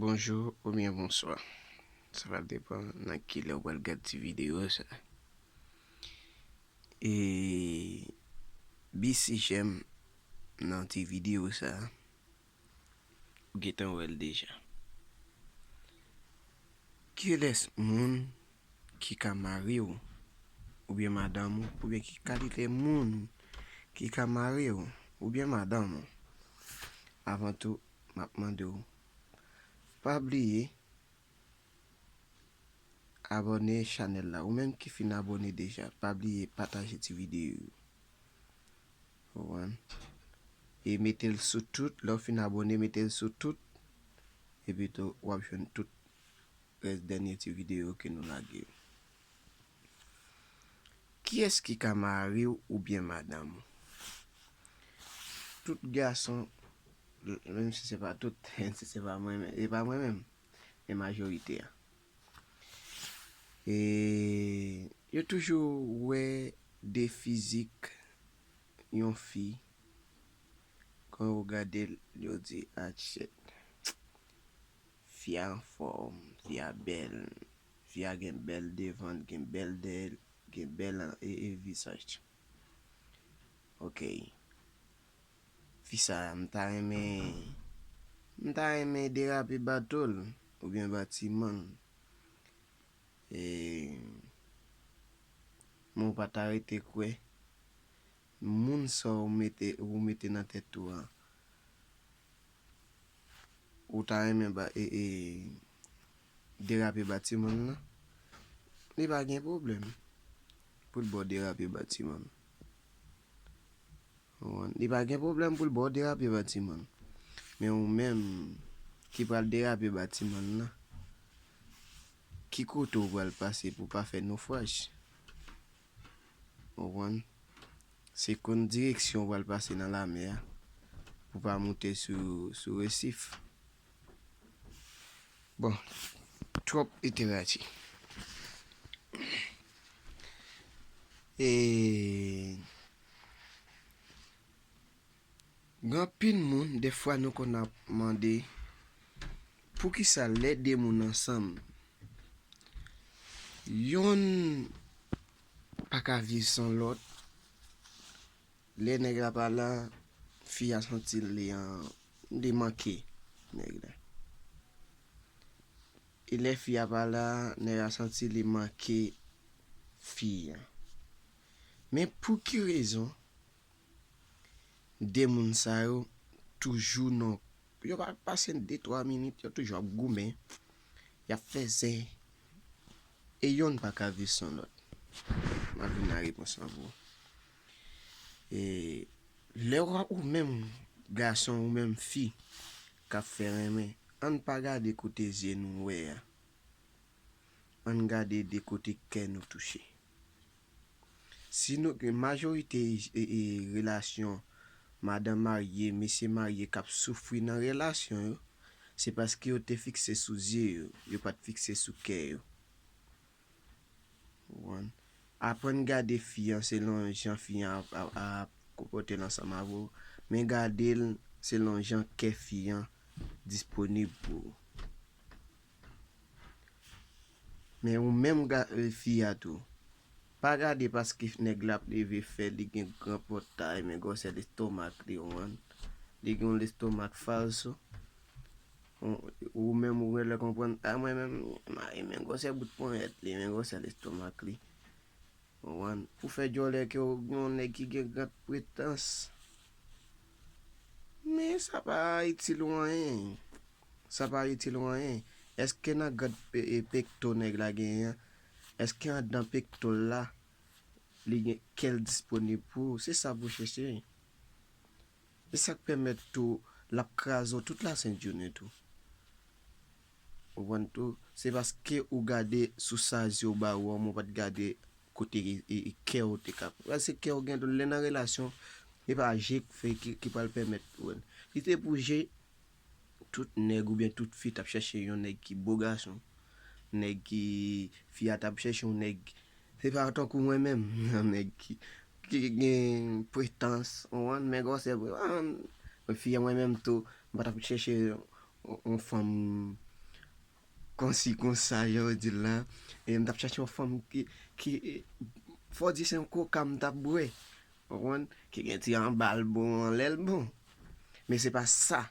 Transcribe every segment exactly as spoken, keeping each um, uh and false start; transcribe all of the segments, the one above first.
Bonjou oubyen bonswa. Sa va depann nan kilè w pral gad ti videyo sa. E bisi jèm nan ti videyo sa. Ou gentan wè l deja. Kilès moun ki ka mari w oubyen madanm ou, oubyen ki kalite moun ki ka mari w oubyen madanm ou? Avan tou, m ap mande w, pa bliye abòne chanèl la. Ou menm ki fin abòne deja, pa bliye pataje ti videyo yo. Konprann? E mete l sou tout, lè w fin abòne, mete l sou tout. Epi tou, w ap jwenn tout rès dènye ti videyo ke nou lage yo. Kiyès ki ka mari w oubyen madanm ou? Tout gason, menm si se pa tout, si se pa mwen, men, e pa mwen menm, men majorite a. E yo toujou wè de fizik yon fi, kan yo gade l, yo di, "Ah, shit. Fi a anfòm, fi a bèl, fi a gen bèl devan, gen bèl dèyè, gen bèl, e, e, vizaj." Ok. Fi sa a, m ta renmen, m ta renmen derape bato l oubyen batiman l. E, men w pa ta rete kwè. Moun sa w mete, ou mete nan tèt ou a, ou ta renmen ba, e, e, derape batiman l nan, li pa gen pwoblèm pou l ba w derape batiman l. Ou konprann? Li pa gen pwoblèm pou l ba w derape batiman l. Men ou menm ki pral derape batiman l nan, ki kote w pral pase pou w pa fè nofraj? Ou konprann? Se konn direksyon w pral pase nan lamè a pou w pa moute sou, sou resif. Bon, twòp literati. E gen anpil moun, dèfwa nou konn ap mande, poukisa lè de moun ansanm, yonn pa ka viv san lòt? Lè nèg la pa la, fi a santi li an, li manke nèg la. E lè fi a pa la, nèg la santi li manke fi a. Men pou ki rezon de moun sa yo toujou nan, yo pa pase de twa minit, yo toujou ap goumen, y ap fè zen, e yonn pa ka viv san lòt? M ap vin nan repons lan pou ou. E lè w, ou menm gason, ou menm fi k ap fè renmen, ann pa gade kote zye nou wè a. Ann gade de kote kè nou touche. Si nou gen majorite, e, e, relasyon, madanm marye, mesye marye k ap soufri nan relasyon yo, se paske yo te fikse sou zye yo, yo pa t fikse sou kè yo. Ou konprann? Aprann gade fi an selon jan fi an ap, ap, ap konpòte l ansanm avè w, men gade l selon jan kè fi an disponib pou ou. Men ou menm ga-, e, fi a tou, pa gade paske nèg la ap leve fè, li gen gran pòtay, men gwosè lestomak li, ou konprann? Li gen yon lestomak falso. Ou, ou menm ou genlè konprann, a, mwen menm, m a renmen gwosè bout ponyèt li, men gwosè lestomak li. Ou konprann? Pou fè djòlè ke w gen yon nèg ki gen grann pretans. Men sa pa itil ou anyen. Sa pa itil ou anyen. Èske nan gad pe-, e, pekto nèg la genyen an, èske anndan pekto l la, li gen kè l disponib pou ou? Se sa pou w chèche. E sa k pèmèt tou l ap kraze w tout lasent jounen tou. Ou konprann tou? Se paske ou gade sou sa zye w ba ou an, men w pa t gade kote, e, e, kè w te ka. Paske kè w gen tou, lè nan relasyon, e pa je k fè ki, ki pral pèmèt ou wè l. Li te pou je, tout nèg oubyen tout fi t ap chèche yon nèg ki bo gason. Nèg ki, fi a t ap chèche yon nèg, se pa tankou mwen menm, yon nèg ki, ki gen pretans, ou konprann, men gwosè, ah, fi a mwen menm tou, m pa t ap chèche yon, yon, yon fanm konsi konsa, jan yo di l la, e m t ap chèche yon fanm ki, ki, fò di se yon koka m t ap bwè, w konprann, ki gen ti anba l bon, anlè l bon. Men se pa sa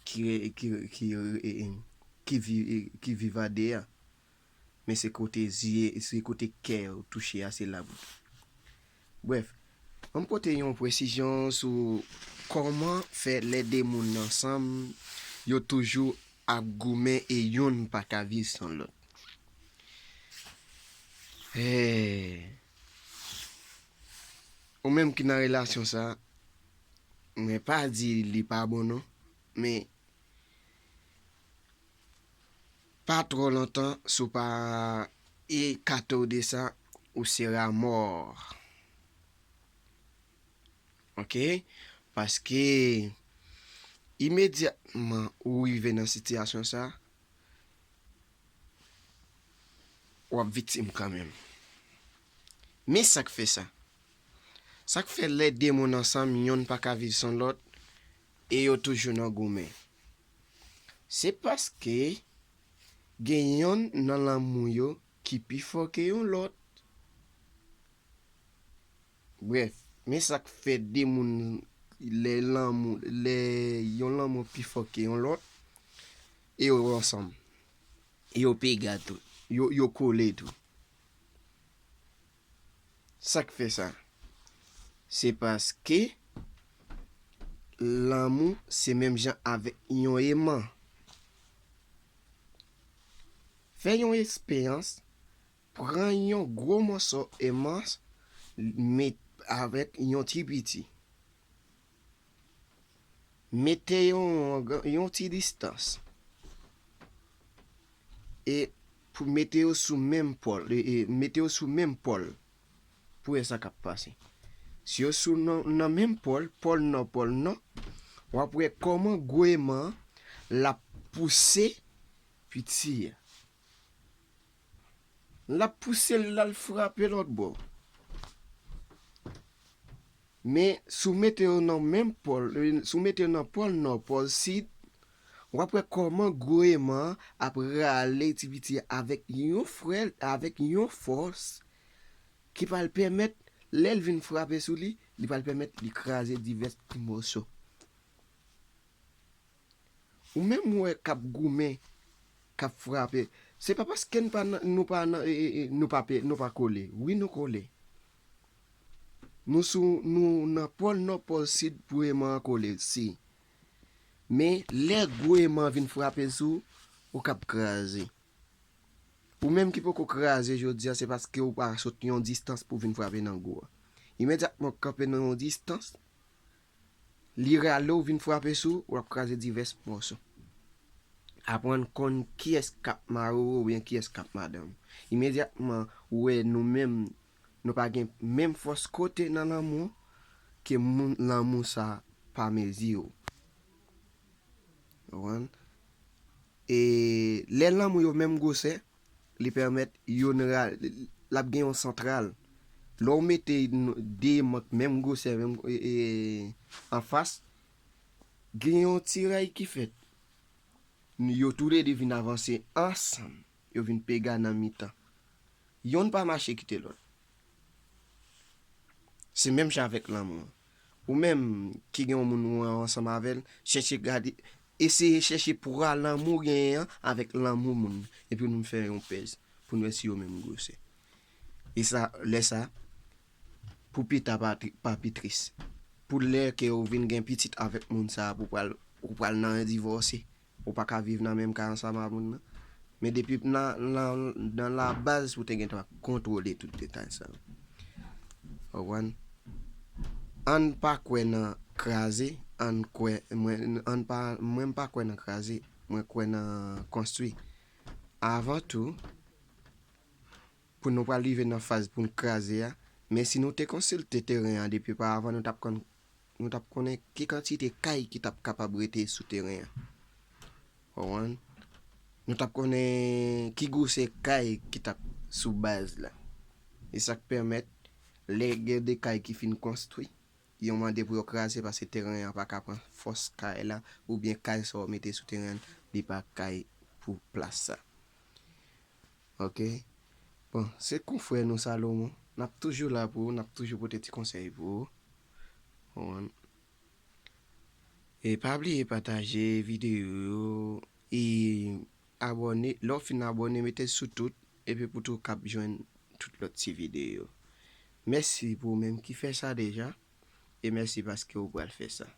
ki, ki, ki, ki, vi, ki viv a de a. Men se kote zye, se kote kè w touche a, se la pou. Brèf, ann pote yon presizyon sou kòman fè lè de moun ansanm, yo toujou ap goumen e yonn pa ka viv san lòt. Eh. Ou menm ki nan relasyon sa, mwen pa di li pa bon non, men pa twò lontan, si w pa ekate w de sa, ou sera mò. Ok? Paske imedyatman ou rive nan sitiyasyon sa, w ap viktim kanmenm. Men sa k fè sa. Sa k fè lè de moun ansanm, yonn pa ka viv san lòt, e yo toujou nan goumen. Se paske gen yonn nan lanmou yo ki pi fò ke yon lòt. Brèf, men sa k fè de moun, lè lanmou, lè yon lanmou pi fò ke yon lòt, e yo ansanm. E yo pega tou. Yo, yo kole tou. Sa k fè sa? Se paske lanmou se menm jan avèk yon eman. Fè yon eksperyans, pran yon gwo mòso eman, met avèk yon ti piti. Mete yon, yon ti distans. E pou mete yo sou menm pòl, e, e, mete yo sou menm pòl. Pou wè sa k ap pase. Si yo sou nan, nan menm pòl, pòl nò, pòl nò, w ap wè kòman gwo eman an l ap pouse piti a. L ap pouse l al frape lòt bò. Men, si w mete yo nan menm pòl, e, si w mete yo nan pòl nò, pòl sid, w ap wè kòman gwo eman an ap rale ti piti a avèk yon frè, avèk yon fòs ki pral pèmèt, lè l vin frape sou li, li pral pèmèt li kraze divès ti mòso. Ou menm ou wè k ap goumen, k ap frape. Se pa paske n pa nan, nou pa nan, e, e, e, nou pa pe, nou pa kole. Wi, nou kole. Nou sou, nou nan pòl nò, pòl sid pou eman an kole, si. Men, lè gwo eman an vin frape sou ou, ou k ap kraze. Ou menm ki poko kraze jodi a, se paske ou pa sot yon distans pou vin frape nan gwo a. Imedyatman w kanpe nan yon distans, li rale w vin frape sou ou, w ap kraze divès mòso. Aprann konn kiyès k ap mare w oubyen kiyès k ap madanm ou. Imedyatman ou wè nou menm, nou pa gen menm fòs kote nan lanmou, ke moun, lanmou sa pa mezi w. Ou konprann? E lè lanmou yo menm gwosè, li pèmèt youn ra-, l ap gen yon santral. Lè w mete n-, de mank menm gwosè, menm, e, e, anfas, gen yon tiray ki fèt. Yo toulede vin avanse ansanm. Yo vin pega nan mitan. Yonn pa mache kite lòt. Se menm jan avèk lanmou an. Ou menm ki gen yon moun ou ansanm avè l, chèche gade, eseye chèche pwa lanmou w genyen an avèk lanmou moun. Epi nou fè yon pèz pou n wè si yo menm gwosè. E sa, lè sa, pou pita pa tri-, pa pi tris. Pou lè ke ou vin gen pitit avèk moun sa a, pou pral, ou pral nan divòse. Ou pa ka viv nan menm kay ansanm ak moun nan. Men depi nan, nan, nan labaz, ou te gentan kontwole tout detay sa yo. Ou konprann? Ann pa kwè nan kraze, ann kwè, mwen, ann pa, mwen m pa kwè nan kraze, mwen kwè nan konstwi. Avan tou, pou nou pral rive nan faz pou n kraze a, men si nou te konsilte teren an depi pa avan, nou t ap konn, nou t ap konnen ki kantite kay ki t ap kapab rete sou teren an. Ou konprann? Nou t ap konnen ki gwosè kay ki t ap sou baz la. E sa k pèmèt, lè gen de kay ki fin konstwi, yo mande pou yo kraze paske teren an pa ka pran fòs kay la, oubyen kay sa w mete sou teren an, li pa kay pou plas sa. Ok? Bon, se konfrè nou Salomon. N ap toujou la pou ou, n ap toujou pote ti konsèy pou ou. Ou konprann? E pa bliye pataje videyo yo e abòne. Lè w fin abòne, mete l sou tout, epi pou tou w kab jwenn tout lòt ti videyo yo. Mèsi pou ou menm ki fè sa deja, e mèsi paske ou pral fè sa.